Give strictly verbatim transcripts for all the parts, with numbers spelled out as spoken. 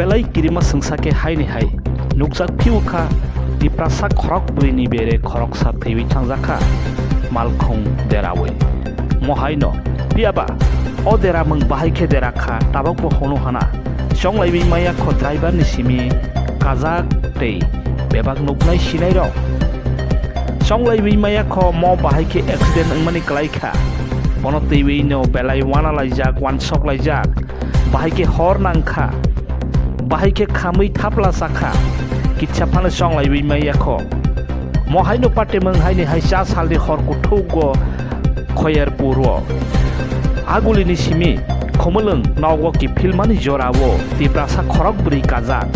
Belai kirima swngsa khe haini hai nukjak phiyokha, Tiprasa khorok bwrwini bere khoroksa thwiwi thangjakha malkhung derawi. Mohaino phiyaba o dera mwng bahai khe dera kha, tabukbo hwnwi hana. Chonglaiwi maya kho driver ni simi kajak tei bebak nuknai sinairok. Chonglaiwi maya kho mo bahai khe accident wngmani kwlai kha. Bono twiwi no belai wana laijak, wansok laijak. Bahai khe hor nang kha. Bahai khe khamwi thapla cha kha. Kitsa phano chonglaiwi maya kho. Mo haino pate mwng haini hai cha salni hor kuthuk go Khoyerpur o. Agulini simi Khumulwng nogo kiphilmani jorao Tiprasa khorok bwrwi kajak.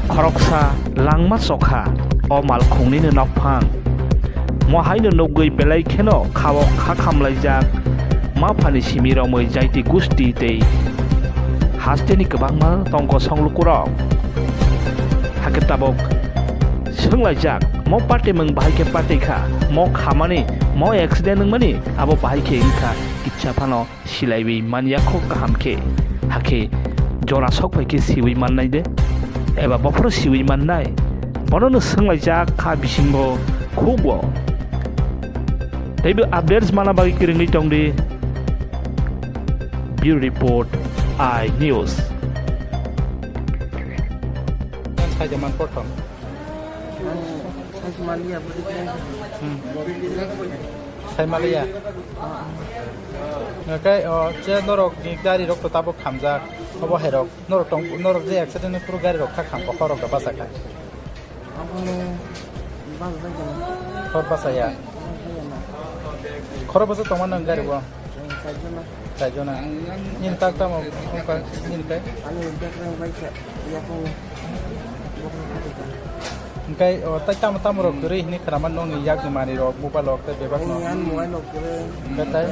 Khoroksa langma chokha o malkhungnini nokphang. Mo haino nugwi belai kheno khao kha khamlaijak. Maphani simi romwi jaiti gusti tei hasteni kwbangma tongkosong lukurok. Hakhe tabuk swnglaijak, mo party mwng bahai khe party kha, mo khamani, mo accident wngmani, abo bahai khe wngkha, kitsa phano silaiwi manya kho kaham khe. Hakhe jora sok bai khe siwi mannai de, eba bophoro siwi mannai? Bono no swnglaijak kha bisingo khubo. Teibo updates mana bagwi kwrwngwi tongdi. Bureau Report, I News. Ang saida man kothom. Ang saida man ya, budi ko. Hmm. Sai maliya. Ngai, o, che norok ni gari rok to tabuk khamjak. Obo hai rok. Norok tong, norok je accident ni puro gari rok kha kham ko, khorok da basa kha. Abono bus bai gana. Khor basa ya. Bus bai gana. Khoro basa tongma nang gari bo. Sajona. Sajona. Nini tak tamo, nini kai? Ani bag rang bai kha. Ya ko. Engkai, o, tai tamo tamo rok kwrwi hini khwrama nongni yakni manwi rok, mobile rok tei bebak no. Ani an mobile rok kwrwi. Engkai tai?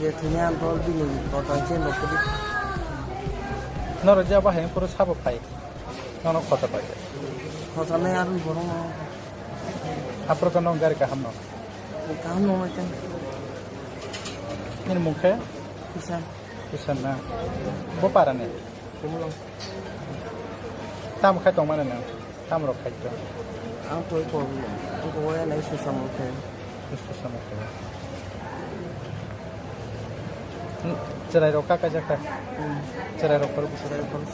Je thini an rol bini total chen rok kwrwi. Norok je abo hai phuru sabo phai. Nono khosa pai. Khosa nai arun borong no. Aphuru ka nong gari kaham no. Kaham no mai kan. Nini mung khe? Kisan. Kisan na. Bo para ni? Kumulong. Tam khai tong mana nang? Tam rok khai to. Ang koi ko. Ang ko ya nai susam khe. Susam khe. Cherai rok ka kaijak ta? Hmm. Cherai rok koru. Cherai rok koru.